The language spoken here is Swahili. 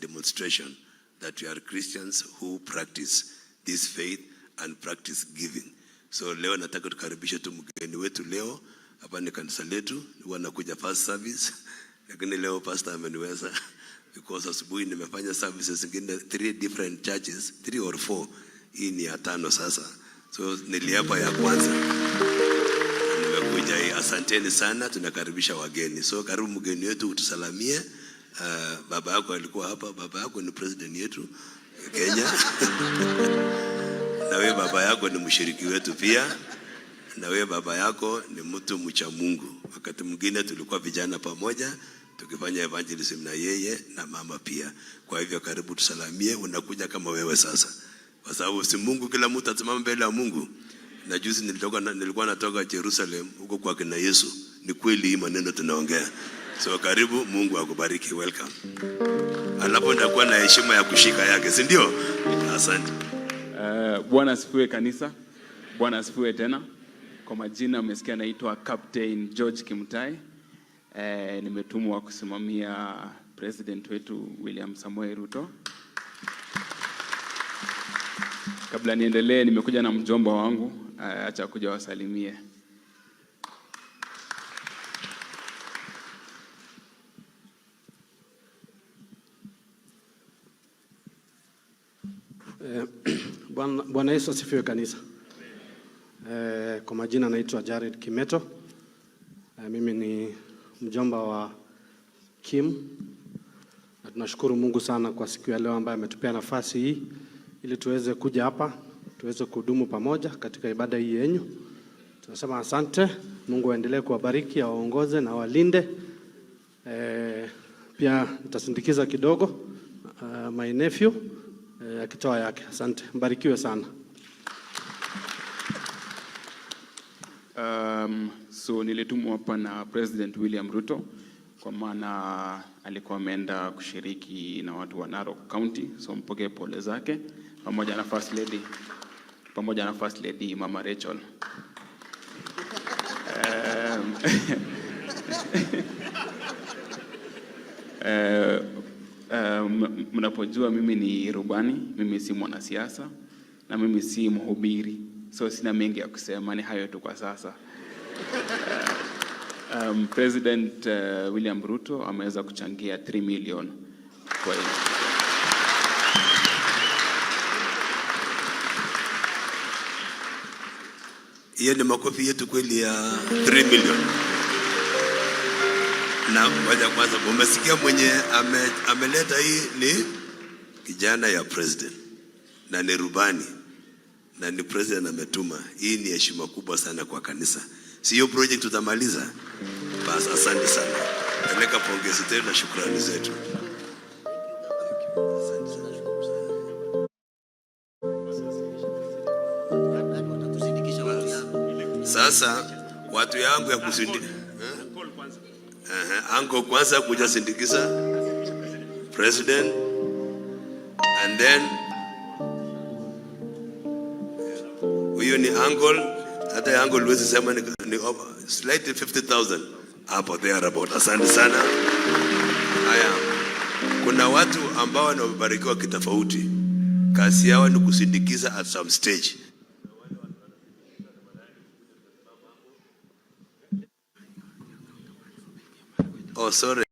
demonstration that we are Christians who practice this faith and practice giving. So leo nataka tukaribishe tu mgeni wetu leo hapa ni kanisa letu, huwa nakuja first service, lakini leo pastor ameniweza because asubuhi nimefanya services zingine three different churches, three or four. Hii ni ya tano sasa, so niliapa ya kwanza nimekuja hii. Asanteni sana, tunakaribisha wageni. So karibu mgeni wetu utusalamie. Baba yako alikuwa hapa, baba yako ni president yetu Kenya na wewe baba yako ni mshiriki wetu pia, na wewe baba yako ni mtu mcha Mungu. Wakati mwingine tulikuwa vijana pamoja tukifanya evangelism na yeye na mama pia. Kwa hivyo karibu tusalamie, unakuja kama wewe sasa, kwa sababu si Mungu, kila mtu atasimama mbele ya Mungu. Na juzi nilikuwa natoka Jerusalem huko kwa kina Yesu. Ni kweli hii maneno tunaongea. So karibu, Mungu akubariki, welcome. Alafu nitakuwa na heshima ya kushika yake, si ndio? Asante. Bwana asifiwe kanisa. Bwana asifiwe tena. Kwa majina umesikia naitwa Captain George Kimutai. Nimetumwa kusimamia president wetu William Samoei Ruto. Kabla niendelee, nimekuja na mjomba wangu, acha kuja wasalimie. Bwana Yesu asifiwe kanisa. Kwa majina naitwa Jared Kimeto. Mimi ni mjomba wa Kim na tunashukuru Mungu sana kwa siku ya leo ambaye ametupea nafasi hii ili tuweze kuja hapa tuweze kuhudumu pamoja katika ibada hii yenyu. Tunasema asante. Mungu aendelee kuwabariki, awaongoze na awalinde. Pia nitasindikiza kidogo my nephew akitoa yake. Asante, mbarikiwe sana. So nilitumwa hapa na President William Ruto kwa maana alikuwa ameenda kushiriki na watu wa Narok County, so mpokee pole zake pamoja na First Lady, pamoja na First Lady Mama Rachel. Um, mnapojua mimi ni rubani, mimi si mwanasiasa na mimi si mhubiri, so sina mengi ya kusema, ni hayo tu kwa sasa. President William Ruto ameweza kuchangia 3 million kwa hiyo. Hiyo ni makofi yetu kweli ya 3 million. Na ngoja kwanza, umesikia mwenye ameleta hii ni kijana ya president na ni rubani na ni president ametuma. Hii ni heshima kubwa sana kwa kanisa. Si hiyo project tutamaliza? Bas, asante sana. Peleka pongezi zetu na shukrani zetu. Asante sana. Sasa watu yangu ya kusindika anko kwanza kuja sindikiza president and then huyu ni uncle, hata uncle huwezi sema ni slightly 50,000 hapo there about. Asante sana. Haya, kuna watu ambao wamebarikiwa kitofauti, kazi yao ni kusindikiza at some stage. Oh, sorry.